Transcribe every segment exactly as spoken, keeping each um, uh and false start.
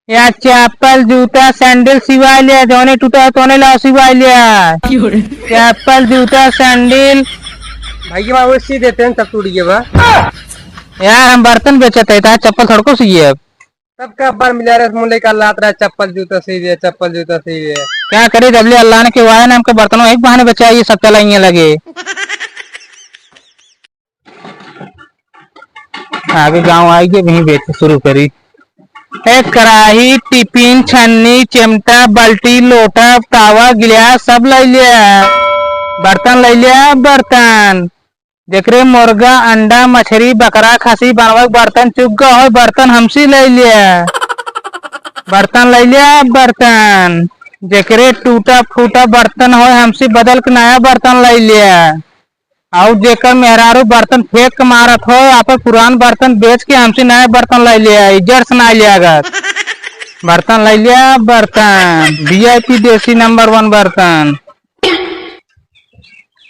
या चप्पल, जूता, सैंडल सिवाय लिया, जौने टूटा है तौने लाओ सिवाय लिया। क्यों रे? चप्पल, जूता, सैंडल। भैया, वो सी देते हैं, तब टूट गया बा। यार, हम बर्तन बेचत है, तार चप्पल थोड़को सिए अब। तब का बार मिला रहे, मुंडे का लात रहा, चप्पल, जूता सी दिया, चप्पल, जूता सी दिया। क्या करी, जब ले अल्लाह ने के वाया ना, हमके बर्तनों एक बहाने बचाइए, सब चलाइए लगे। आगे गाँव आइगे, वहीं बेचे शुरू करी। ए, कराही, टिफिन, छन्नी, चिमटा, बाल्टी, लोटा, तावा, गिलास, सब लइ लिया। बर्तन लइ लिया, बर्तन। जेकरे मुर्गा, अंडा, मछरी, बकरा, खसी बनवे के बर्तन चुक गा होय, बर्तन हमसे लइ लिया। बर्तन लइ लिया, बर्तन। जेकरे टूटा फूटा बर्तन होय, हमसे बदल के नया बर्तन लइ लिया। अउर जेकर मेहरारू बर्तन फेंक के मारत हो, आपन पुरान बर्तन बेच के हमसे नया बर्तन लइ लिया, इज्जत से ना लिया अगर। बर्तन लइ लिया, बर्तन, V I P देसी number one बर्तन।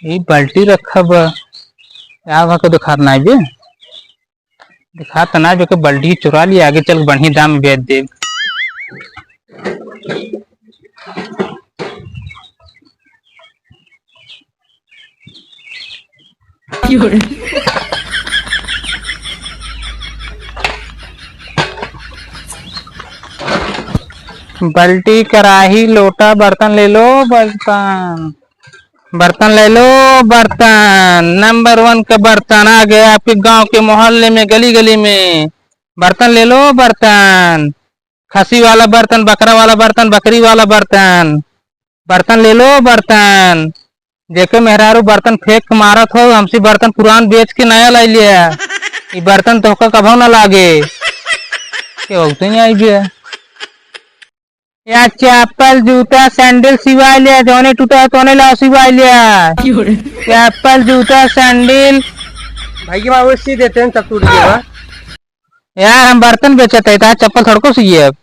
ई बाल्टी रखा बा, का भा के दिखात ना बे, दिखात ना बे, के बाल्टी चुरा लिया, आगे चल के बढ़िया दाम में बेच देब। बाल्टी, कराही, लोटा, बर्तन ले लो, बर्तन, बर्तन ले लो, बर्तन, number one का बर्तन आ गया आपके गांव के मोहल्ले में, गली गली में। बर्तन ले लो, बर्तन। खसी वाला बर्तन, बकरा वाला बर्तन, बकरी वाला बर्तन, बर्तन ले लो, बर्तन। जेके मेहरारू बर्तन फेंक के मारत हो, हमसे बर्तन पुरान बेच के नया लाई लिया। ई बर्तन तोहका कभो ना लागे। के होते नहीं आई बे। या चप्पल, जूता, सैंडल सिवाय लिया, जौने टूटा है, तौने लाओ सिवाय लिया। क्यों रे? चप्पल, जूता, सैंडल। भाई के बाबू सी देते हैं, तब टूट गया। यार, हम बर्तन बेचत है, तार चप्पल थोड़को सिए अब।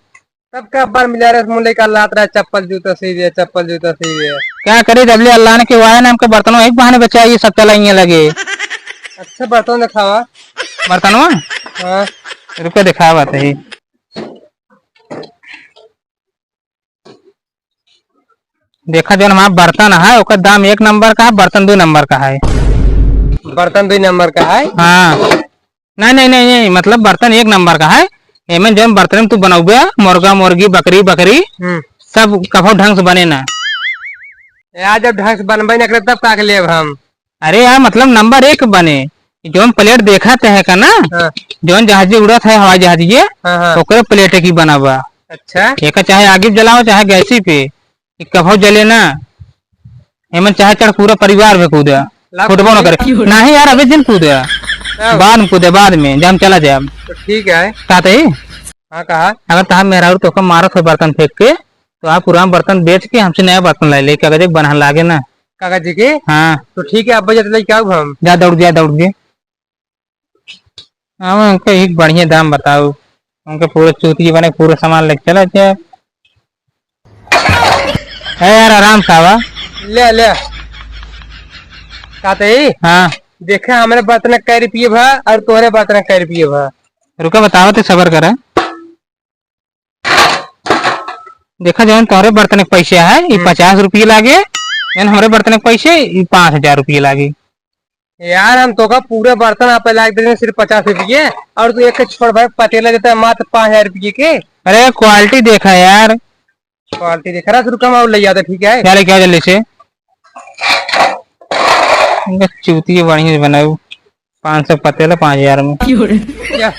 तब का बार मिला रहे, मुंडे का लात रहा, चप्पल जूता सी दे, चप्पल जूता सी दे। क्या करी, जब ले अल्लाह ने के वाया ना, हमके बर्तनों एक बहाने बचाइए, सब चलाइए लगे। अच्छा, बर्तन दिखावा। बर्तनवा? हाँ। रुको, दिखावा तो ही। देखा, जौन हमार बर्तन है, ओकर दाम एक नंबर का है, बर्तन दुइ नंबर का है। बर्तन दुइ नंबर का है? हाँ। नहीं, नहीं, नहीं, नहीं, मतलब, बर्तन एक नंबर का है। एमे जौन बर्तन में तू बनौबे, मुर्गा, मुर्गी, बकरी, बकरी, हम्म। सब कभो ढंग से बने ना। यार, जब ढंग से बनबे ना करे, तब का के लेब हम? अरे यार, मतलब, नंबर एक बने। जौन प्लेट देखत है का ना, हाँ। जौन जहाज उड़त है, हवाई जहाज ये, हाँ, हाँ। ओकरे प्लेट की बना बा। अच्छा। एका चाहे आगी पे जलाओ, चाहे गैसी पे, ई कभो जले ना। एमन चाहे चढ़, पूरा परिवार भी कूदे, लाभ फुटबो ना करे। नहीं यार, अबे जिन कूदे, तब? बाद में कूदे, बाद में, जब हम चला जाए। तो ठीक है। कहते ही? हाँ, कहा। अगर तहार मेहरारू तोहका मारत हो बर्तन फेंक के, तो आप पुरान बर्तन बेच के हमसे नया बर्तन लाई ले, कागज एक बनहन लागे ना। कागज के? हाँ। तो ठीक है, अब बजट लेके आऊ हम। जा दौड़, जा दौड़ के। हाँ, उनका एक बढ़िया दाम बताऊ, उनके पूरे चूतिए बने, पूरे सामान लेके चला जाए। ए यार, आराम से आवा। ले, ले। कहते ही? हाँ। देखे, हमरे बर्तन कै रुपये भा और तोहरे बर्तन कै रुपये भा। रुका, बतावा, तो सबर करा। देखा, जौन तोहरे बर्तन के पैसे है, ई हम्म। पचास रुपये लागे, जौन हमरे बर्तन के पैसे, ई पाँच हजार रुपये लागे। यार, हम तोका पूरे बर्तन आप लाग देते हैं सिर्फ पचास रुपये, और तू एक छोड़ भाई पतीला देता है मात्र पाँच हजार रुपये के। अरे, quality देखा यार। Quality देखा रहा, रुका, हम और ले जाते, ठीक है? जा लेके आओ जल्दी से। इनका चूतिए बढ़िया से बनाऊ। पाँच सौ पतेला पाँच हजार में। क्यों रे? क्या?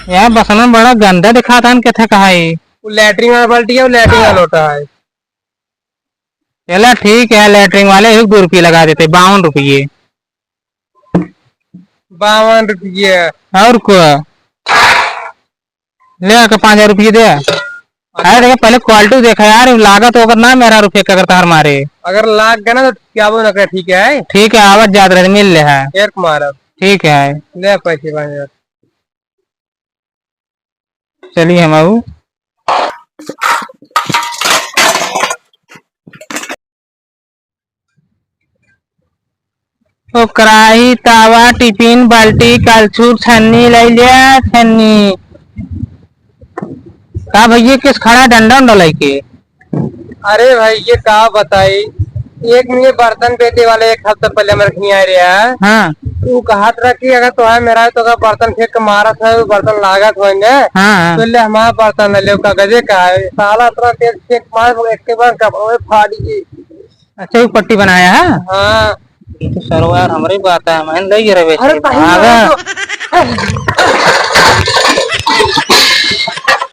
यार, बसना बड़ा गंदा दिखाता है, कथा कहा है? वो लैट्रिन वाला बाल्टी है, वो लैट्रिन वाला लोटा है। चला ठीक है, लैट्रिन वाले ही दो रुपये लगा देते, बावन रुपये। बावन रुपये। और को? ले आके पाँच हजार रुपये दे। अरे देखा, पहले quality देखा यार, लागत होकर ना मेहरारू फेंक अगर तार मारे। अगर लाग गया ना तो क्या बोल रखा है, ठीक है? ठीक है, आवत जात रहे, मिल ले है। एक मारब। ठीक है। ले पैसे पाँच हजार। चलिए हम आऊ। ओ कराही, तावा, टिफिन, बाल्टी, कलछुल, छन्नी लइ लिया, छन्नी। का भैया, किस खड़ा डंडा उंडा लेके? अरे भाई, ये का बताई, एक में ये बर्तन बेचे वाले एक हफ्ता पहले हमारे घर आए रहे हैं। हाँ। तू कहत रहा कि अगर तोहार मेहरारू तोका बर्तन फेंक के मारत है, वो बर्तन लागत होंगे। हाँ, हाँ। तो ले हमारा बर्तन ले ले, कागजे का है। साला इतना तेज फेंक मार, एक के बार कपड़ों में फाड़ गई। अच्छा, वो पट्टी बनाया है? हाँ। ये तो सरवा यार हमरे बात है, मैं ले गिरे बेटे। अरे, कहीं भागा। ना तो।